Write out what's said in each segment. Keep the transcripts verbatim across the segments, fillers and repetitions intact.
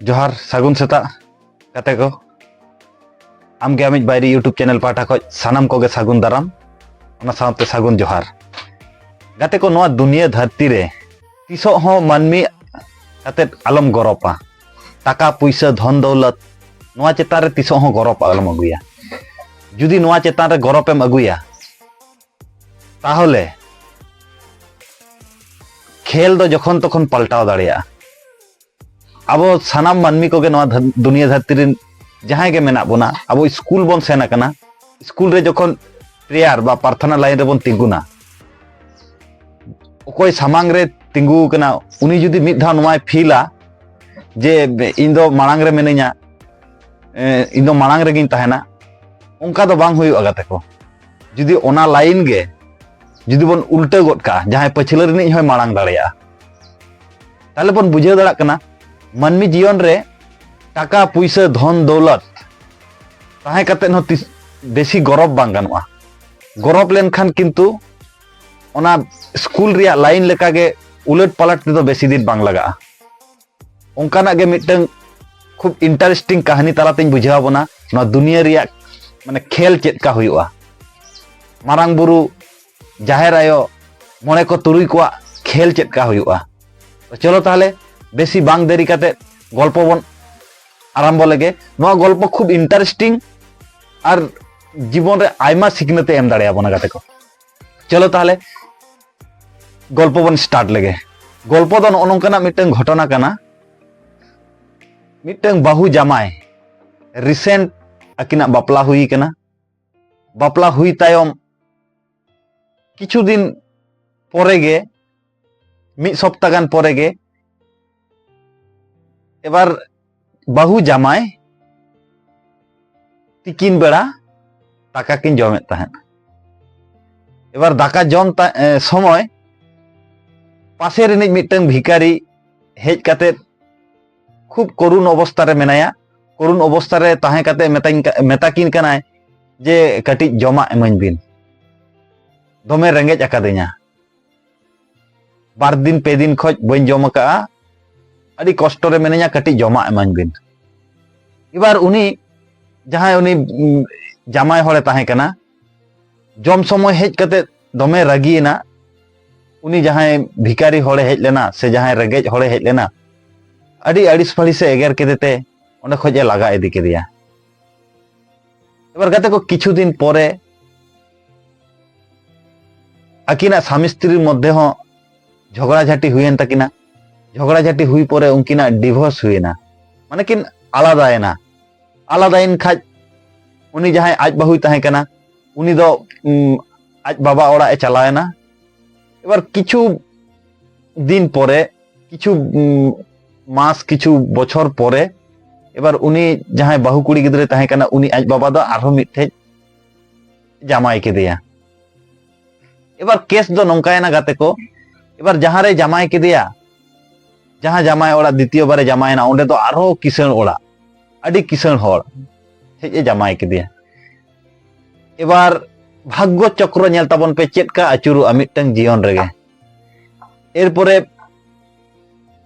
ᱡᱚᱦᱟᱨ, ᱥᱟᱹᱜᱩᱱ ᱥᱮᱛᱟᱜ ᱜᱟᱛᱮ ᱠᱚ᱾ ᱟᱢᱜᱮ ᱟᱢᱤᱡ ᱵᱟᱭᱨᱤ YouTube channel ᱯᱟᱦᱴᱟ ᱠᱷᱚᱱ ᱥᱟᱱᱟᱢ ᱠᱚᱜᱮ ᱥᱟᱹᱜᱩᱱ ᱫᱟᱨᱟᱢ, ᱚᱱᱟ ᱥᱟᱶᱛᱮ ᱥᱟᱹᱜᱩᱱ ᱡᱚᱦᱟᱨ᱾ ᱜᱟᱛᱮ ᱠᱚ, ᱱᱚᱣᱟ ᱫᱩᱱᱤᱭᱟᱹ ᱫᱷᱟᱹᱨᱛᱤ ᱨᱮ ᱛᱤᱥᱚᱜ ᱦᱚᱸ ᱢᱟᱹᱱᱢᱤ ᱠᱟᱛᱮᱫ ᱟᱞᱚᱢ ᱜᱚᱨᱚᱵᱟ᱾ ᱴᱟᱠᱟ ᱯᱩᱭᱥᱟᱹ, ᱫᱷᱚᱱ ᱫᱚᱣᱞᱚᱛ, ᱱᱚᱣᱟ ᱪᱮᱛᱟᱱ ᱨᱮ ᱛᱤᱥᱚᱜ ᱦᱚᱸ ᱜᱚᱨᱚᱵ ᱟᱞᱚᱢ ᱟᱹᱜᱩᱭᱟ᱾ ᱡᱩᱫᱤ ᱱᱚᱣᱟ ᱪᱮᱛᱟᱱ ᱨᱮ ᱜᱚᱨᱚᱵ ᱮᱢ ᱟᱹᱜᱩᱭᱟ, ᱛᱟᱦᱚᱞᱮ ᱠᱷᱮᱞ ᱫᱚ ᱡᱚᱠᱷᱚᱱ ᱛᱚᱠᱷᱚᱱ ᱯᱟᱞᱴᱟᱣ ᱫᱟᱲᱮᱭᱟᱜᱼᱟ᱾ ᱟᱵᱚ ᱥᱟᱱᱟᱢ ᱢᱟᱹᱱᱢᱤ ᱠᱚᱜᱮ ᱱᱚᱣᱟ ᱫᱷᱟᱹᱨ-, ᱫᱩᱱᱤᱭᱟᱹ ᱫᱷᱟᱹᱨᱛᱤ ᱨᱮᱱ ᱡᱟᱦᱟᱸᱭ ᱜᱮ ᱢᱮᱱᱟᱜ ᱵᱚᱱᱟ, ᱟᱵᱚ ᱥᱠᱩᱞ ᱵᱚᱱ ᱥᱮᱱ ᱟᱠᱟᱱᱟ᱾ ᱥᱠᱩᱞ ᱨᱮ ᱡᱚᱠᱷᱚᱱ ᱯᱨᱮᱭᱟᱨ ᱵᱟ ᱯᱨᱟᱨᱛᱷᱚᱱᱟ ᱞᱟᱭᱤᱱ ᱨᱮᱵᱚᱱ ᱛᱤᱸᱜᱩᱱᱟ, ᱚᱠᱚᱭ ᱥᱟᱢᱟᱝ ᱨᱮ ᱛᱤᱸᱜᱩ ᱟᱠᱟᱱᱟ, ᱩᱱᱤ ᱡᱩᱫᱤ ᱢᱤᱫ ᱫᱷᱟᱣ ᱱᱚᱣᱟᱭ ᱯᱷᱤᱞᱟ ᱡᱮ ᱤᱧ ᱫᱚ ᱢᱟᱲᱟᱝ ᱨᱮ ᱢᱤᱱᱟᱹᱧᱟ, ᱮ, ᱤᱧ ᱫᱚ ᱢᱟᱲᱟᱝ ᱨᱮᱜᱤᱧ ᱛᱟᱦᱮᱱᱟ, ᱚᱱᱠᱟ ᱫᱚ ᱵᱟᱝ ᱦᱩᱭᱩᱜᱼᱟ ᱜᱟᱛᱮ ᱠᱚ᱾ ᱡᱩᱫᱤ ᱚᱱᱟ ᱞᱟᱭᱤᱱ ᱜᱮ ᱡᱩᱫᱤ ᱵᱚᱱ ᱩᱞᱴᱟᱹ ᱜᱚᱫ ᱠᱟᱜᱼᱟ, ᱡᱟᱦᱟᱸᱭ ᱯᱟᱹᱪᱷᱞᱟᱹ ᱨᱤᱱᱤᱡ ᱦᱚᱸᱭ ᱢᱟᱲᱟᱝ ᱫᱟᱲᱮᱭᱟᱜᱼᱟ, ᱛᱟᱦᱞᱮ ᱵᱚᱱ ᱵᱩᱡᱷᱟᱹᱣ ᱫᱟᱲᱮᱭᱟᱜ ᱠᱟᱱᱟ ᱢᱟᱹᱱᱢᱤ ᱡᱤᱭᱚᱱ ᱨᱮ ᱴᱟᱠᱟ ᱯᱩᱭᱥᱟᱹ, ᱫᱷᱚᱱ ᱫᱚᱣᱞᱚᱛ ᱛᱟᱦᱮᱸ ᱠᱟᱛᱮᱫ ᱦᱚᱸ ᱛᱤᱥ ᱵᱮᱥᱤ ᱜᱚᱨᱚᱵ ᱵᱟᱝ ᱜᱟᱱᱚᱜᱼᱟ᱾ ᱜᱚᱨᱚᱵ ᱞᱮᱱᱠᱷᱟᱱ ᱠᱤᱱᱛᱩ ᱚᱱᱟ ᱥᱠᱩᱞ ᱨᱮᱭᱟᱜ ᱞᱟᱭᱤᱱ ᱞᱮᱠᱟᱜᱮ ᱩᱞᱟᱹᱴ ᱯᱟᱞᱟᱴ ᱛᱮᱫᱚ ᱵᱮᱥᱤ ᱫᱤᱱ ᱵᱟᱝ ᱞᱟᱜᱟᱜᱼᱟ᱾ ᱚᱱᱠᱟᱱᱟᱜ ᱜᱮ ᱢᱤᱫᱴᱟᱝ ᱠᱷᱩᱵ interesting ᱠᱟᱹᱦᱱᱤ ᱛᱟᱞᱟᱛᱮᱧ ᱵᱩᱡᱷᱟᱹᱣ ᱟᱵᱚᱱᱟ ᱱᱚᱣᱟ ᱫᱩᱱᱤᱭᱟᱹ ᱨᱮᱭᱟᱜ, ᱢᱟᱱᱮ, ᱠᱷᱮᱞ ᱪᱮᱫ ᱞᱮᱠᱟ ᱦᱩᱭᱩᱜᱼᱟ, ᱢᱟᱨᱟᱝ ᱵᱩᱨᱩ, ᱡᱟᱦᱮᱨ ᱟᱭᱳ, ᱢᱚᱬᱮ ᱠᱚ ᱛᱩᱨᱩᱭ ᱠᱚᱣᱟᱜ ᱠᱷᱮᱞ ᱪᱮᱫ ᱞᱮᱠᱟ ᱦᱩᱭᱩᱜᱼᱟ᱾ ᱛᱚ ᱪᱚᱞᱚ ᱛᱟᱦᱚᱞᱮ ᱵᱮᱥᱤ ᱵᱟᱝ ᱫᱮᱨᱤ ᱠᱟᱛᱮ ᱜᱚᱞᱯᱚ ᱵᱚᱱ ᱟᱨᱟᱢᱵᱚ ᱞᱮᱜᱮ᱾ ᱱᱚᱣᱟ ᱜᱚᱞᱯᱚ ᱠᱷᱩᱵ interesting ᱟᱨ ᱡᱤᱵᱚᱱ ᱨᱮ ᱟᱭᱢᱟ ᱥᱤᱠᱷᱱᱟᱹᱛ ᱮ ᱮᱢ ᱫᱟᱲᱮᱭᱟᱵᱚᱱᱟ ᱜᱟᱛᱮ ᱠᱚ᱾ ᱪᱚᱞᱚ ᱛᱟᱦᱚᱞᱮ ᱜᱚᱞᱯᱚ ᱵᱚᱱ start ᱞᱮᱜᱮ᱾ ᱜᱚᱞᱯᱚ ᱫᱚ ᱱᱚᱜᱼᱚ ᱱᱚᱝᱠᱟᱱᱟᱜ ᱢᱤᱫᱴᱟᱝ ᱜᱷᱚᱴᱚᱱᱟ ᱠᱟᱱᱟ᱾ ᱢᱤᱫᱴᱟᱝ ᱵᱟᱹᱦᱩ ᱡᱟᱢᱟᱭ, recent ᱟᱹᱠᱤᱱᱟᱜ ᱵᱟᱯᱞᱟ ᱦᱩᱭ ᱠᱟᱱᱟ᱾ ᱵᱟᱯᱞᱟ ᱦᱩᱭ ᱛᱟᱭᱚᱢ ᱠᱤᱪᱷᱩ ᱫᱤᱱ ᱯᱚᱨᱮ ᱜᱮ, ᱢᱤᱫ ᱥᱚᱯᱛᱟ ᱜᱟᱱ ᱯᱚᱨᱮ ᱜᱮ, ᱮᱵᱟᱨ ᱵᱟᱹᱦᱩ ᱡᱟᱢᱟᱭ ᱛᱤᱠᱤᱱ ᱵᱮᱲᱟ ᱫᱟᱠᱟ ᱠᱤᱱ ᱡᱚᱢᱮᱫ ᱛᱟᱦᱮᱸᱫ᱾ ᱮᱵᱟᱨ ᱫᱟᱠᱟ ᱡᱚᱢ ᱛᱟ-, ᱮ, ᱥᱚᱢᱚᱭ ᱯᱟᱥᱮ ᱨᱤᱱᱤᱡ ᱢᱤᱫᱴᱟᱝ ᱵᱷᱤᱠᱟᱨᱤ ᱦᱮᱡ ᱠᱟᱛᱮᱫ ᱠᱷᱩᱵ ᱠᱚᱨᱩᱱ ᱚᱵᱚᱥᱛᱟ ᱨᱮ ᱢᱮᱱᱟᱭᱟ᱾ ᱠᱚᱨᱩᱱ ᱚᱵᱚᱥᱛᱟ ᱨᱮ ᱛᱟᱦᱮᱸ ᱠᱟᱛᱮᱫ ᱢᱮᱛᱟᱧ ᱠᱟ-, ᱢᱮᱛᱟ ᱠᱤᱱ ᱠᱟᱱᱟᱭ ᱡᱮ, "ᱠᱟᱹᱴᱤᱡ ᱡᱚᱢᱟᱜ ᱤᱢᱟᱹᱧ ᱵᱤᱱ, ᱫᱚᱢᱮ ᱨᱮᱸᱜᱮᱡ ᱟᱠᱟᱫᱤᱧᱟ, ᱵᱟᱨ ᱫᱤᱱ ᱯᱮ ᱫᱤᱱ ᱠᱷᱚᱡ ᱵᱟᱹᱧ ᱡᱚᱢ ᱟᱠᱟᱫᱼᱟ, ᱟᱹᱰᱤ ᱠᱚᱥᱴᱚ ᱨᱮ ᱢᱮᱱᱟᱹᱧᱟ, ᱠᱟᱹᱴᱤᱡ ᱡᱚᱢᱟᱜ ᱮᱢᱟᱹᱧ ᱵᱤᱱ᱾ ᱮᱵᱟᱨ ᱩᱱᱤ ᱡᱟᱦᱟᱸᱭ ᱩᱱᱤ ᱩᱢ, ᱡᱟᱢᱟᱭ ᱦᱚᱲᱮ ᱛᱟᱦᱮᱸ ᱠᱟᱱᱟ, ᱡᱚᱢ ᱥᱚᱢᱚᱭ ᱦᱮᱡ ᱠᱟᱛᱮ ᱫᱚᱢᱮ ᱨᱟᱹᱜᱤᱭᱮᱱᱟ᱾ ᱩᱱᱤ ᱡᱟᱦᱟᱸᱭ ᱵᱷᱤᱠᱟᱨᱤ ᱦᱚᱲᱮ ᱦᱮᱡ ᱞᱮᱱᱟ ᱥᱮ ᱡᱟᱦᱟᱸᱭ ᱨᱮᱸᱜᱮᱡ ᱦᱚᱲᱮ ᱦᱮᱡ ᱞᱮᱱᱟ, ᱟᱹᱰᱤ ᱟᱹᱲᱤᱥ ᱯᱷᱟᱹᱲᱤᱥ ᱮ ᱮᱜᱮᱨ ᱠᱮᱫᱮ ᱛᱮ ᱚᱸᱰᱮ ᱠᱷᱚᱡ ᱮ ᱞᱟᱜᱟ ᱤᱫᱤ ᱠᱮᱫᱮᱭᱟ᱾ ᱮᱵᱟᱨ ᱜᱟᱛᱮ ᱠᱚ, ᱠᱤᱪᱷᱩ ᱫᱤᱱ ᱯᱚᱨᱮ ᱟᱹᱠᱤᱱᱟᱜ ᱥᱟᱢᱤ ᱥᱛᱨᱤ ᱢᱚᱫᱽᱫᱷᱮ ᱦᱚᱸ ᱡᱷᱚᱜᱽᱲᱟ ᱡᱷᱟᱹᱴᱤ ᱦᱩᱭᱮᱱ ᱛᱟᱹᱠᱤᱱᱟ᱾ ᱡᱷᱚᱜᱽᱲᱟ ᱡᱷᱟᱹᱴᱤ ᱦᱩᱭ ᱯᱚᱨᱮ ᱩᱱᱠᱤᱱᱟᱜ ᱰᱤᱵᱷᱳᱨᱥ ᱦᱩᱭᱮᱱᱟ, ᱢᱟᱱᱮ ᱠᱤᱱ ᱟᱞᱟᱫᱟᱭᱮᱱᱟ᱾ ᱟᱞᱟᱫᱟᱭᱮᱱ ᱠᱷᱟᱡ ᱩᱱᱤ ᱡᱟᱦᱟᱸᱭ ᱟᱡ ᱵᱟᱹᱦᱩᱭ ᱛᱟᱦᱮᱸ ᱠᱟᱱᱟ, ᱩᱱᱤ ᱫᱚ ᱩᱢ, ᱟᱡ ᱵᱟᱵᱟ ᱚᱲᱟᱜ ᱮ ᱪᱟᱞᱟᱣᱮᱱᱟ᱾ ᱮᱵᱟᱨ ᱠᱤᱪᱷᱩ ᱫᱤᱱ ᱯᱚᱨᱮ, ᱠᱤᱪᱷᱩ ᱩᱢ, ᱢᱟᱥ, ᱠᱤᱪᱷᱩ ᱵᱚᱪᱷᱚᱨ ᱯᱚᱨᱮ, ᱮᱵᱟᱨ ᱩᱱᱤ ᱡᱟᱦᱟᱸᱭ ᱵᱟᱹᱦᱩ ᱠᱩᱲᱤ ᱜᱤᱫᱽᱨᱟᱹᱭ ᱛᱟᱦᱮᱸ ᱠᱟᱱᱟ, ᱩᱱᱤ ᱟᱡ ᱵᱟᱵᱟ ᱫᱚ ᱟᱨᱦᱚᱸ ᱢᱤᱫᱴᱷᱮᱡ ᱡᱟᱢᱟᱭ ᱠᱮᱫᱮᱭᱟ᱾ ᱮᱵᱟᱨ ᱠᱮᱥ ᱫᱚ ᱱᱚᱝᱠᱟᱭᱮᱱᱟ ᱜᱟᱛᱮ ᱠᱚ, ᱮᱵᱟᱨ ᱡᱟᱦᱟᱸ ᱨᱮᱭ ᱡᱟᱢᱟᱭ ᱠᱮᱫᱮᱭᱟ, ᱡᱟᱦᱟᱸ ᱡᱟᱢᱟᱭ ᱚᱲᱟᱜ ᱫᱤᱛᱤᱭᱚ ᱵᱟᱨᱮ ᱡᱟᱢᱟᱭᱮᱱᱟ, ᱚᱸᱰᱮ ᱫᱚ ᱟᱨᱦᱚᱸ ᱠᱤᱥᱟᱹᱬ ᱚᱲᱟᱜ, ᱟᱹᱰᱤ ᱠᱤᱥᱟᱹᱬ ᱦᱚᱲ ᱴᱷᱮᱡ ᱮ ᱡᱟᱢᱟᱭ ᱠᱮᱫᱮᱭᱟ᱾ ᱮᱵᱟᱨ ᱵᱷᱟᱜᱽᱜᱚ ᱪᱚᱠᱨᱚ ᱧᱮᱞ ᱛᱟᱵᱚᱱ ᱯᱮ, ᱪᱮᱫ ᱠᱟ ᱟᱹᱪᱩᱨᱚᱜᱼᱟ ᱢᱤᱫᱴᱟᱝ ᱡᱤᱭᱚᱱ ᱨᱮᱜᱮ᱾ ᱮᱨᱯᱚᱨᱮ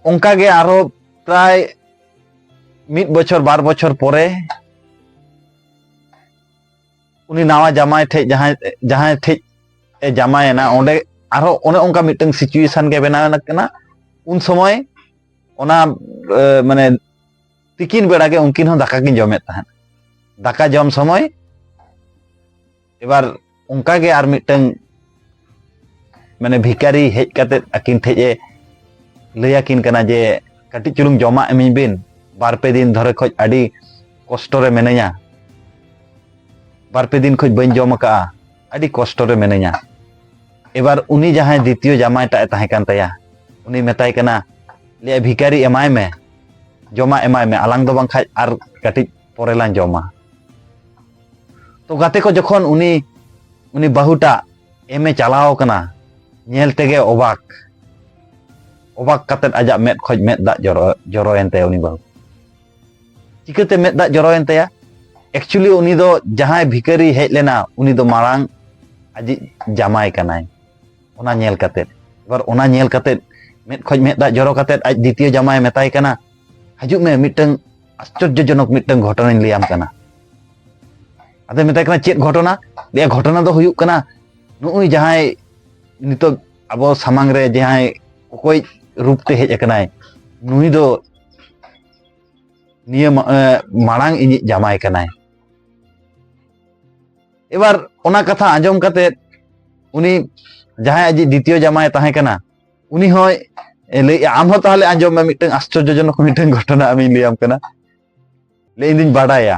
ᱚᱱᱠᱟ ᱜᱮ ᱟᱨᱦᱚᱸ ᱯᱨᱟᱭ ᱢᱤᱫ ᱵᱚᱪᱷᱚᱨ, ᱵᱟᱨ ᱵᱚᱪᱷᱚᱨ ᱯᱚᱨᱮ ᱩᱱᱤ ᱱᱟᱣᱟ ᱡᱟᱢᱟᱭ ᱴᱷᱮᱡ, ᱡᱟᱦᱟᱸᱭ, ᱡᱟᱦᱟᱸᱭ ᱴᱷᱮᱡ ᱮ ᱡᱟᱢᱟᱭᱮᱱᱟ, ᱚᱸᱰᱮ ᱟᱨᱦᱚᱸ ᱚᱱᱮ ᱚᱱᱠᱟ ᱢᱤᱫᱴᱟᱝ situation ᱜᱮ ᱵᱮᱱᱟᱣ ᱮᱱᱟ ᱠᱟᱱᱟ᱾ ᱩᱱ ᱥᱚᱢᱚᱭ ᱚᱱᱟ, ᱮ, ᱢᱟᱱᱮ ᱛᱤᱠᱤᱱ ᱵᱮᱲᱟ ᱜᱮ ᱩᱱᱠᱤᱱ ᱦᱚᱸ ᱫᱟᱠᱟ ᱠᱤᱱ ᱡᱚᱢᱮᱫ ᱛᱟᱦᱮᱸᱫ᱾ ᱫᱟᱠᱟ ᱡᱚᱢ ᱥᱚᱢᱚᱭ ᱮᱵᱟᱨ ᱚᱱᱠᱟ ᱜᱮ ᱟᱨ ᱢᱤᱫᱴᱟᱝ ᱢᱟᱱᱮ ᱵᱷᱤᱠᱟᱨᱤ ᱦᱮᱡ ᱠᱟᱛᱮ ᱟᱹᱠᱤᱱ ᱴᱷᱮᱡ ᱮ ᱞᱟᱹᱭ ᱟᱹᱠᱤᱱ ᱠᱟᱱᱟ ᱡᱮ, "ᱠᱟᱹᱴᱤᱡ ᱪᱩᱞᱩᱝ ᱡᱚᱢᱟᱜ ᱮᱢᱟᱹᱧ ᱵᱤᱱ, ᱵᱟᱨ ᱯᱮ ᱫᱤᱱ ᱫᱷᱚᱨᱮ ᱠᱷᱚᱡ ᱟᱹᱰᱤ ᱠᱚᱥᱴᱚ ᱨᱮ ᱢᱤᱱᱟᱹᱧᱟ, ᱵᱟᱨ ᱯᱮ ᱫᱤᱱ ᱠᱷᱚᱡ ᱵᱟᱹᱧ ᱡᱚᱢ ᱟᱠᱟᱜᱼᱟ, ᱟᱹᱰᱤ ᱠᱚᱥᱴᱚ ᱨᱮ ᱢᱤᱱᱟᱹᱧᱟ᱾" ᱮᱵᱟᱨ ᱩᱱᱤ ᱡᱟᱦᱟᱸᱭ ᱫᱤᱛᱤᱭᱚ ᱡᱟᱢᱟᱭ ᱴᱟᱜ ᱮ ᱛᱟᱦᱮᱸ ᱠᱟᱱ ᱛᱟᱭᱟ, ᱩᱱᱤ ᱢᱮᱛᱟᱭ ᱠᱟᱱᱟ, ᱞᱟᱹᱭᱟᱭ, "ᱵᱷᱤᱠᱟᱨᱤ, ᱮᱢᱟᱭ ᱢᱮ, ᱡᱚᱢᱟᱜ ᱮᱢᱟᱭ ᱢᱮ, ᱟᱞᱟᱝ ᱫᱚ ᱵᱟᱝᱠᱷᱟᱡ ᱟᱨ ᱠᱟᱹᱴᱤᱡ ᱯᱚᱨᱮ ᱞᱟᱝ ᱡᱚᱢᱟ᱾" ᱛᱚ ᱜᱟᱛᱮ ᱠᱚ, ᱡᱚᱠᱷᱚᱱ ᱩᱱᱤ, ᱩᱱᱤ ᱵᱟᱹᱦᱩᱴᱟᱜ ᱮᱢᱮ ᱪᱟᱞᱟᱣ ᱠᱟᱱᱟ, ᱧᱮᱞ ᱛᱮᱜᱮ ᱚᱵᱟᱠ, ᱚᱵᱟᱠ ᱠᱟᱛᱮᱫ ᱟᱡᱟᱜ ᱢᱮᱫ ᱠᱷᱚᱡ ᱢᱮᱫ ᱫᱟᱜ ᱡᱚᱨᱚ, ᱡᱚᱨᱚᱭᱮᱱ ᱛᱟᱭᱟ ᱩᱱᱤ ᱵᱟᱹᱦᱩ᱾ ᱪᱤᱠᱟᱹᱛᱮ ᱢᱮᱫ ᱫᱟᱜ ᱡᱚᱨᱚᱭᱮᱱ ᱛᱟᱭᱟ? Actually ᱩᱱᱤ ᱫᱚ ᱡᱟᱦᱟᱸᱭ ᱵᱷᱤᱠᱟᱹᱨᱤ ᱦᱮᱡ ᱞᱮᱱᱟ, ᱩᱱᱤ ᱫᱚ ᱢᱟᱲᱟᱝ ᱟᱡᱤᱡ ᱡᱟᱢᱟᱭ ᱠᱟᱱᱟᱭ᱾ ᱚᱱᱟ ᱧᱮᱞ ᱠᱟᱛᱮᱫ, ᱮᱵᱟᱨ ᱚᱱᱟ ᱧᱮᱞ ᱠᱟᱛᱮᱫ ᱢᱮᱫ ᱠᱷᱚᱡ ᱢᱮᱫ ᱫᱟᱜ ᱡᱚᱨᱚ ᱠᱟᱛᱮᱫ ᱟᱡ ᱫᱤᱛᱤᱭᱚ ᱡᱟᱢᱟᱭᱮ ᱢᱮᱛᱟᱭ ᱠᱟᱱᱟ, "ᱦᱤᱡᱩᱜ ᱢᱮ, ᱢᱤᱫᱴᱟᱝ ᱟᱥᱪᱚᱨᱡᱚᱡᱚᱱᱚᱠ ᱢᱤᱫᱴᱟᱝ ᱜᱷᱚᱴᱚᱱᱟᱧ ᱞᱟᱹᱭᱟᱢ ᱠᱟᱱᱟ᱾" ᱟᱫᱚᱭ ᱢᱮᱛᱟᱭ ᱠᱟᱱᱟ, "ᱪᱮᱫ ᱜᱷᱚᱴᱚᱱᱟ?" ᱞᱟᱹᱭᱟ, "ᱜᱷᱚᱴᱚᱱᱟ ᱫᱚ ᱦᱩᱭᱩᱜ ᱠᱟᱱᱟ, ᱱᱩᱜᱼᱩᱭ ᱡᱟᱦᱟᱸᱭ ᱱᱤᱛᱚᱜ ᱟᱵᱚ ᱥᱟᱢᱟᱝ ᱨᱮ ᱡᱟᱦᱟᱸᱭ ᱚᱠᱚᱭ ᱨᱩᱯ ᱛᱮ ᱦᱮᱡ ᱟᱠᱟᱱᱟᱭ, ᱱᱩᱭ ᱫᱚ ᱱᱤᱭᱟᱹ ᱢᱟ-, ᱮ, ᱢᱟᱲᱟᱝ ᱤᱧᱤᱡ ᱡᱟᱢᱟᱭ ᱠᱟᱱᱟᱭ᱾" ᱮᱵᱟᱨ ᱚᱱᱟ ᱠᱟᱛᱷᱟ ᱟᱸᱡᱚᱢ ᱠᱟᱛᱮᱫ ᱩᱱᱤ ᱡᱟᱦᱟᱸᱭ ᱟᱡᱤᱡ ᱫᱤᱛᱤᱭᱚ ᱡᱟᱢᱟᱭ ᱛᱟᱦᱮᱸ ᱠᱟᱱᱟ, ᱩᱱᱤ ᱦᱚᱸᱭ ᱞᱟᱹᱭᱮᱜᱼᱟ, "ᱟᱢ ᱦᱚᱸ ᱛᱟᱦᱚᱞᱮ ᱟᱸᱡᱚᱢ ᱢᱮ, ᱢᱤᱫᱴᱟᱝ ᱟᱥᱪᱚᱨᱡᱚᱡᱚᱱᱚᱠ ᱢᱤᱫᱴᱟᱝ ᱜᱷᱚᱴᱚᱱᱟ ᱟᱢᱤᱧ ᱞᱟᱹᱭᱟᱢ ᱠᱟᱱᱟ᱾" ᱞᱟᱹᱭ, "ᱤᱧ ᱫᱩᱧ ᱵᱟᱰᱟᱭᱟ,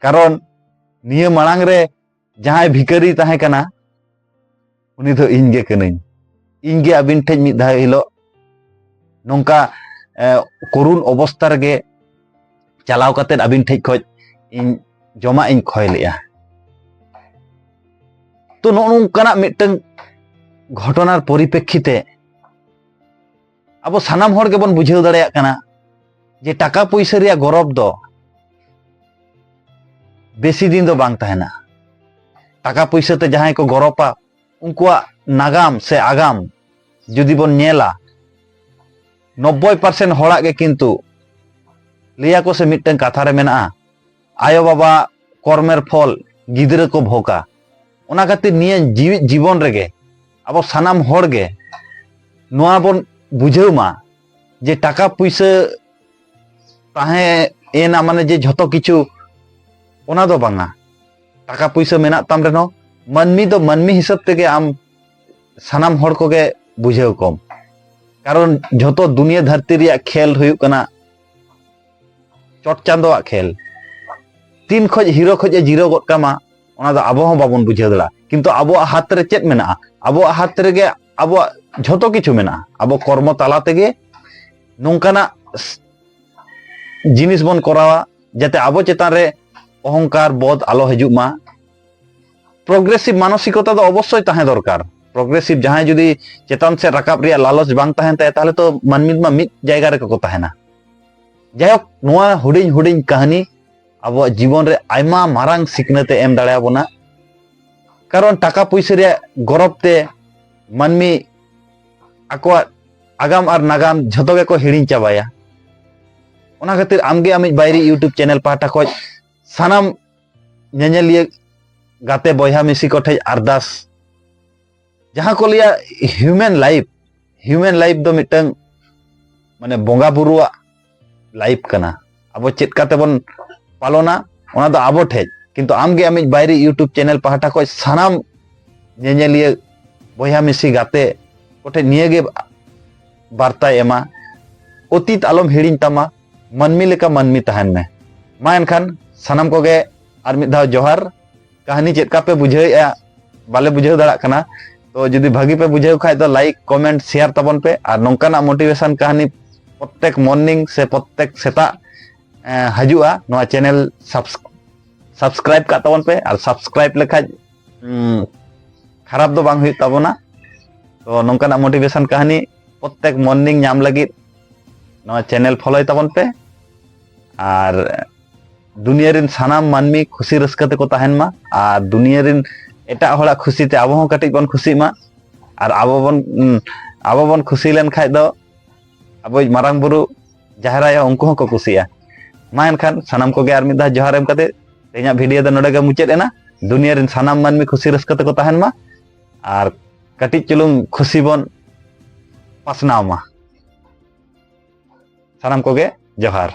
ᱠᱟᱨᱚᱱ ᱱᱤᱭᱟᱹ ᱢᱟᱲᱟᱝ ᱨᱮ ᱡᱟᱦᱟᱸᱭ ᱵᱷᱤᱠᱟᱨᱤ ᱛᱟᱦᱮᱸ ᱠᱟᱱᱟ, ᱩᱱᱤ ᱫᱚ ᱤᱧ ᱜᱮ ᱠᱟᱹᱱᱟᱹᱧ᱾ ᱤᱧ ᱜᱮ ᱟᱹᱵᱤᱱ ᱴᱷᱮᱡ ᱢᱤᱫ ᱫᱷᱟᱣ ᱦᱤᱞᱳᱜ ᱱᱚᱝᱠᱟ, ᱮ, ᱠᱚᱨᱩᱱ ᱚᱵᱚᱥᱛᱟ ᱨᱮᱜᱮ ᱪᱟᱞᱟᱣ ᱠᱟᱛᱮᱫ ᱟᱹᱵᱤᱱ ᱴᱷᱮᱡ ᱠᱷᱚᱡ ᱤᱧ ᱡᱚᱢᱟᱜ ᱤᱧ ᱠᱷᱚᱭ ᱞᱮᱜᱼᱟ᱾" ᱛᱚ, ᱱᱚᱜᱼᱚ ᱱᱚᱝᱠᱟᱱᱟᱜ ᱢᱤᱫᱴᱟᱝ ᱜᱷᱚᱴᱚᱱᱟᱨ ᱯᱚᱨᱤᱯᱮᱠᱠᱷᱤᱛᱮ ᱟᱵᱚ ᱥᱟᱱᱟᱢ ᱦᱚᱲ ᱜᱮᱵᱚᱱ ᱵᱩᱡᱷᱟᱹᱣ ᱫᱟᱲᱮᱭᱟᱜ ᱠᱟᱱᱟ ᱡᱮ ᱴᱟᱠᱟ ᱯᱩᱭᱥᱟᱹ ᱨᱮᱭᱟᱜ ᱜᱚᱨᱚᱵᱽ ᱫᱚ ᱵᱮᱥᱤ ᱫᱤᱱ ᱫᱚ ᱵᱟᱝ ᱛᱟᱦᱮᱱᱟ᱾ ᱴᱟᱠᱟ ᱯᱩᱭᱥᱟᱹ ᱛᱮ ᱡᱟᱦᱟᱸᱭ ᱠᱚ ᱜᱚᱨᱚᱵᱟ, ᱩᱱᱠᱩᱣᱟᱜ ᱱᱟᱜᱟᱢ ᱥᱮ ᱟᱜᱟᱢ ᱡᱩᱫᱤ ᱵᱚᱱ ᱧᱮᱞᱟ, ᱱᱚᱵᱵᱳᱭ ᱯᱟᱨᱥᱮᱱᱴ ᱦᱚᱲᱟᱜ ᱜᱮ ᱠᱤᱱᱛᱩ ᱞᱟᱹᱭᱟᱠᱚ ᱥᱮ ᱢᱤᱫᱴᱟᱝ ᱠᱟᱛᱷᱟ ᱨᱮ ᱢᱮᱱᱟᱜᱼᱟ, "ᱟᱭᱳ ᱵᱟᱵᱟ ᱠᱚᱨᱢᱮᱨ ᱯᱷᱚᱞ ᱜᱤᱫᱽᱨᱟᱹ ᱠᱚ ᱵᱷᱳᱜᱟ᱾" ᱚᱱᱟ ᱠᱷᱟᱹᱛᱤᱨ ᱱᱤᱭᱟᱹ ᱡᱤᱣᱤᱫ ᱡᱤᱵᱚᱱ ᱨᱮᱜᱮ ᱟᱵᱚ ᱥᱟᱱᱟᱢ ᱦᱚᱲ ᱜᱮ ᱱᱚᱣᱟ ᱵᱚᱱ ᱵᱩᱡᱷᱟᱹᱣ ᱢᱟ ᱡᱮ ᱴᱟᱠᱟ ᱯᱩᱭᱥᱟᱹ ᱛᱟᱦᱮᱸ ᱮᱱᱟ ᱢᱟᱱᱮ ᱡᱮ ᱡᱷᱚᱛᱚ ᱠᱤᱪᱷᱩ, ᱚᱱᱟ ᱫᱚ ᱵᱟᱝᱟ᱾ ᱴᱟᱠᱟ ᱯᱩᱭᱥᱟᱹ ᱢᱮᱱᱟᱜ ᱛᱟᱢ ᱨᱮᱦᱚᱸ ᱢᱟᱹᱱᱢᱤ ᱫᱚ ᱢᱟᱹᱱᱢᱤ ᱦᱤᱥᱟᱹᱵ ᱛᱮᱜᱮ ᱟᱢ ᱥᱟᱱᱟᱢ ᱦᱚᱲ ᱠᱚᱜᱮ ᱵᱩᱡᱷᱟᱹᱣ ᱠᱚᱢ᱾ ᱠᱟᱨᱚᱱ ᱡᱷᱚᱛᱚ ᱫᱩᱱᱤᱭᱟᱹ ᱫᱷᱟᱹᱨᱛᱤ ᱨᱮᱭᱟᱜ ᱠᱷᱮᱞ ᱦᱩᱭᱩᱜ ᱠᱟᱱᱟ ᱪᱚᱴ ᱪᱟᱸᱫᱚᱣᱟᱜ ᱠᱷᱮᱞ᱾ ᱛᱤᱱ ᱠᱷᱚᱡ ᱦᱤᱨᱳ ᱠᱷᱚᱡ ᱮ ᱡᱤᱨᱳ ᱜᱚᱫ ᱠᱟᱢᱟ, ᱚᱱᱟ ᱫᱚ ᱟᱵᱚ ᱦᱚᱸ ᱵᱟᱵᱚᱱ ᱵᱩᱡᱷᱟᱹᱣ ᱫᱟᱲᱮᱭᱟᱜᱼᱟ᱾ ᱠᱤᱱᱛᱩ ᱟᱵᱚᱣᱟᱜ ᱦᱟᱛ ᱨᱮ ᱪᱮᱫ ᱢᱮᱱᱟᱜᱼᱟ? ᱟᱵᱚᱣᱟᱜ ᱦᱟᱛ ᱨᱮᱜᱮ ᱟᱵᱚᱣᱟᱜ ᱡᱷᱚᱛᱚ ᱠᱤᱪᱷᱩ ᱢᱮᱱᱟᱜᱼᱟ᱾ ᱟᱵᱚ ᱠᱚᱨᱢᱚ ᱛᱟᱞᱟ ᱛᱮᱜᱮ ᱱᱚᱝᱠᱟᱱᱟᱜ ᱥ-, ᱡᱤᱱᱤᱥ ᱵᱚᱱ ᱠᱚᱨᱟᱣᱟ, ᱡᱟᱛᱮ ᱟᱵᱚ ᱪᱮᱛᱟᱱ ᱨᱮ ᱚᱦᱚᱝᱠᱟᱨ ᱵᱚᱫ ᱟᱞᱚ ᱦᱤᱡᱩᱜ ᱢᱟ᱾ ᱯᱨᱳᱜᱨᱮᱥᱤᱵᱷ ᱢᱟᱱᱚᱥᱤᱠᱚᱛᱟ ᱫᱚ ᱚᱵᱚᱥᱥᱳᱭ ᱛᱟᱦᱮᱸ ᱫᱚᱨᱠᱟᱨ᱾ ᱯᱨᱳᱜᱨᱮᱥᱤᱵᱷ ᱡᱟᱦᱟᱸᱭ ᱡᱩᱫᱤ ᱪᱮᱛᱟᱱ ᱥᱮᱫ ᱨᱟᱠᱟᱵ ᱨᱮᱭᱟᱜ ᱞᱟᱞᱚᱪ ᱵᱟᱝ ᱛᱟᱦᱮᱱ ᱛᱟᱭᱟ, ᱛᱟᱦᱚᱞᱮ ᱛᱚ ᱢᱟᱹᱱᱢᱤ ᱢᱟ ᱢᱤᱫ ᱡᱟᱭᱜᱟ ᱨᱮᱜᱮ ᱠᱚ ᱛᱟᱦᱮᱱᱟ᱾ ᱡᱟᱭᱦᱳᱠ, ᱱᱚᱣᱟ ᱦᱩᱰᱤᱧ ᱦᱩᱰᱤᱧ ᱠᱟᱹᱦᱱᱤ ᱟᱵᱚᱣᱟᱜ ᱡᱤᱵᱚᱱ ᱨᱮ ᱟᱭᱢᱟ ᱢᱟᱨᱟᱝ ᱥᱤᱠᱷᱱᱟᱹᱛ ᱮ ᱮᱢ ᱫᱟᱲᱮᱭᱟᱵᱚᱱᱟ᱾ ᱠᱟᱨᱚᱱ ᱴᱟᱠᱟ ᱯᱩᱭᱥᱟᱹ ᱨᱮᱭᱟᱜ ᱜᱚᱨᱚᱵᱽ ᱛᱮ ᱢᱟᱹᱱᱢᱤ ᱟᱠᱚᱣᱟᱜ ᱟᱜᱟᱢ ᱟᱨ ᱱᱟᱜᱟᱢ ᱡᱷᱚᱛᱚ ᱜᱮᱠᱚ ᱦᱤᱲᱤᱧ ᱪᱟᱵᱟᱭᱟ᱾ ᱚᱱᱟ ᱠᱷᱟᱹᱛᱤᱨ ᱟᱢᱜᱮ ᱟᱢᱤᱡ ᱵᱟᱭᱨᱤ YouTube ᱪᱮᱱᱮᱞ ᱯᱟᱦᱴᱟ ᱠᱷᱚᱱ ᱥᱟᱱᱟᱢ ᱧᱮᱧᱮᱞᱤᱭᱟᱹ ᱜᱟᱛᱮ ᱵᱚᱭᱦᱟ ᱢᱤᱥᱤ ᱠᱚᱴᱷᱮᱱ ᱟᱨᱫᱟᱥ, ᱡᱟᱦᱟᱸ ᱠᱚ ᱞᱟᱹᱭᱟ ᱦᱤᱭᱩᱢᱮᱱ ᱞᱟᱭᱤᱯᱷ, ᱦᱤᱭᱩᱢᱮᱱ ᱞᱟᱭᱤᱯᱷ ᱫᱚ ᱢᱤᱫᱴᱟᱝ ᱢᱟᱱᱮ ᱵᱚᱸᱜᱟ ᱵᱩᱨᱩᱣᱟᱜ ᱞᱟᱭᱤᱯᱷ ᱠᱟᱱᱟ᱾ ᱟᱵᱚ ᱪᱮᱫ ᱠᱟᱛᱮ ᱵᱚᱱ ᱯᱟᱞᱚᱱᱟ, ᱚᱱᱟ ᱫᱚ ᱟᱵᱚ ᱴᱷᱮᱡ᱾ ᱠᱤᱱᱛᱩ ᱟᱢᱜᱮ ᱟᱢᱤᱡ ᱵᱟᱭᱨᱤ YouTube ᱪᱮᱱᱮᱞ ᱯᱟᱦᱴᱟ ᱠᱷᱚᱱ ᱥᱟᱱᱟᱢ ᱧᱮᱧᱮᱞᱤᱭᱟᱹ ᱵᱚᱭᱦᱟ ᱢᱤᱥᱤ ᱜᱟᱛᱮ ᱠᱚᱴᱷᱮᱱ ᱱᱤᱭᱟᱹᱜᱮ ᱵᱟᱨᱛᱟᱭ ᱮᱢᱟ, ᱚᱛᱤᱛ ᱟᱞᱚᱢ ᱦᱤᱲᱤᱧ ᱛᱟᱢᱟ, ᱢᱟᱹᱱᱢᱤ ᱞᱮᱠᱟ ᱢᱟᱹᱱᱢᱤ ᱛᱟᱦᱮᱱ ᱢᱮ᱾ ᱢᱟ ᱮᱱᱠᱷᱟᱱ ᱥᱟᱱᱟᱢ ᱠᱚᱜᱮ ᱟᱨ ᱢᱤᱫ ᱫᱷᱟᱣ ᱡᱚᱦᱟᱨ᱾ ᱠᱟᱹᱦᱱᱤ ᱪᱮᱫ ᱞᱮᱠᱟ ᱯᱮ ᱵᱩᱡᱷᱟᱹᱣᱮᱫᱼᱟ, ᱵᱟᱞᱮ ᱵᱩᱡᱷᱟᱹᱣ ᱫᱟᱲᱮᱭᱟᱜ ᱠᱟᱱᱟ᱾ ᱛᱚ ᱡᱩᱫᱤ ᱵᱷᱟᱹᱜᱤ ᱯᱮ ᱵᱩᱡᱷᱟᱹᱣ ᱠᱷᱟᱡ ᱫᱚ like, comment, share ᱛᱟᱵᱚᱱ ᱯᱮ᱾ ᱟᱨ ᱱᱚᱝᱠᱟᱱᱟᱜ motivation ᱠᱟᱹᱦᱱᱤ ᱯᱨᱚᱛᱮᱠ morning ᱥᱮ ᱯᱨᱚᱛᱮᱠ ᱥᱮᱛᱟᱜ, ᱮᱸ, ᱦᱤᱡᱩᱜᱼᱟ, ᱱᱚᱣᱟ ᱪᱮᱱᱮᱞ subs-, subscribe ᱠᱟᱜ ᱛᱟᱵᱚᱱ ᱯᱮ᱾ ᱟᱨ subscribe ᱞᱮᱠᱷᱟᱡ, ᱩᱸ, ᱠᱷᱟᱨᱟᱯ ᱫᱚ ᱵᱟᱝ ᱦᱩᱭᱩᱜ ᱛᱟᱵᱚᱱᱟ᱾ ᱛᱚ ᱱᱚᱝᱠᱟᱱᱟᱜ motivation ᱠᱟᱹᱦᱱᱤ ᱯᱨᱚᱛᱮᱠ morning ᱧᱟᱢ ᱞᱟᱹᱜᱤᱫ ᱱᱚᱣᱟ ᱪᱮᱱᱮᱞ ᱯᱷᱚᱞᱳᱭ ᱛᱟᱵᱚᱱ ᱯᱮ᱾ ᱟᱨ ᱫᱩᱱᱤᱭᱟᱹ ᱨᱮᱱ ᱥᱟᱱᱟᱢ ᱢᱟᱹᱱᱢᱤ ᱠᱷᱩᱥᱤ ᱨᱟᱹᱥᱠᱟᱹ ᱛᱮᱠᱚ ᱛᱟᱦᱮᱱ ᱢᱟ, ᱟᱨ ᱫᱩᱱᱤᱭᱟᱹ ᱨᱮᱱ ᱮᱴᱟᱜ ᱦᱚᱲᱟᱜ ᱠᱷᱩᱥᱤ ᱛᱮ ᱟᱵᱚ ᱦᱚᱸ ᱠᱟᱹᱴᱤᱡ ᱵᱚᱱ ᱠᱷᱩᱥᱤᱜ ᱢᱟ᱾ ᱟᱨ ᱟᱵᱚ ᱵᱚᱱ, ᱩᱸ, ᱟᱵᱚ ᱵᱚᱱ ᱠᱷᱩᱥᱤ ᱞᱮᱱ ᱠᱷᱟᱡ ᱫᱚ ᱟᱵᱚᱭᱤᱡ ᱢᱟᱨᱟᱝ ᱵᱩᱨᱩ, ᱡᱟᱦᱮᱨ ᱟᱭᱳ ᱩᱱᱠᱩ ᱦᱚᱸᱠᱚ ᱠᱩᱥᱤᱜᱼᱟ᱾ ᱢᱟ ᱮᱱᱠᱷᱟᱱ ᱥᱟᱱᱟᱢ ᱠᱚᱜᱮ ᱟᱨ ᱢᱤᱫ ᱫᱷᱟᱣ ᱡᱚᱦᱟᱨ ᱮᱢ ᱠᱟᱛᱮ ᱛᱮᱦᱮᱧᱟᱜ video ᱫᱚ ᱱᱚᱰᱮ ᱜᱮ ᱢᱩᱪᱟᱹᱫ ᱮᱱᱟ᱾ ᱫᱩᱱᱤᱭᱟᱹ ᱨᱮᱱ ᱥᱟᱱᱟᱢ ᱢᱟᱹᱱᱢᱤ ᱠᱷᱩᱥᱤ ᱨᱟᱹᱥᱠᱟᱹ ᱛᱮᱠᱚ ᱛᱟᱦᱮᱱ ᱢᱟ ᱟᱨ ᱠᱟᱹᱴᱤᱡ ᱪᱩᱞᱩᱝ ᱠᱷᱩᱥᱤ ᱵᱚᱱ ᱯᱟᱥᱱᱟᱣ ᱢᱟ᱾ ᱥᱟᱱᱟᱢ ᱠᱚᱜᱮ ᱡᱚᱦᱟᱨ᱾